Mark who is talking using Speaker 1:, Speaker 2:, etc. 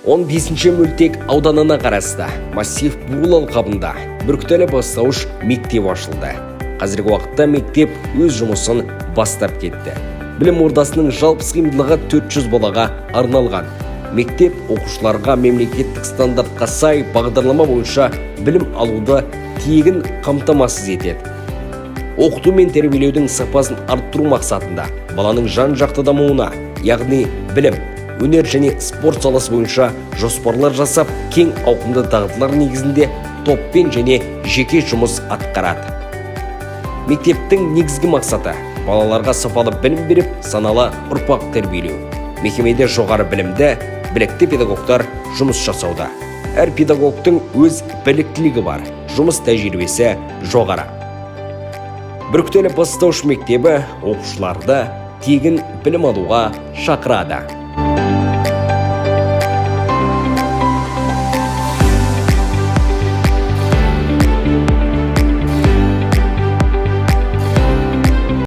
Speaker 1: 15-ші мөлтек ауданына қарасты массив Бурыл алқабында Бүркітәлі бастауыш мектеп ашылды. Қазіргі уақытта мектеп өз жұмысын бастап кетті. Білім ордасының жалпы сыйымдылығы 400 балаға арналған. Мектеп оқушыларға мемлекеттік стандартқа сай бағдарлама бойынша білім алуды тегін қамтамасыз етеді. Оқыту мен тәрбиелеудің сапасын арттыру мақсатында баланың жан-жақты дамуына, яғни білім, өнер және спорт саласы бойынша жоспарлар жасап, кең ауқымды дағдылар негізінде топпен және жеке жұмыс атқарады. Мектептің негізгі мақсаты – балаларға сапалы білім беріп, саналы ұрпақ тәрбиелеу. Мекемеде жоғары білімді, білікті педагогтар жұмыс жасауда. Әр педагогтың өз біліктілігі бар, жұмыс тәжірибесі жоғары. Бүркітәлі бастауыш мектебі оқушыларды тегін білім алуға шақырады.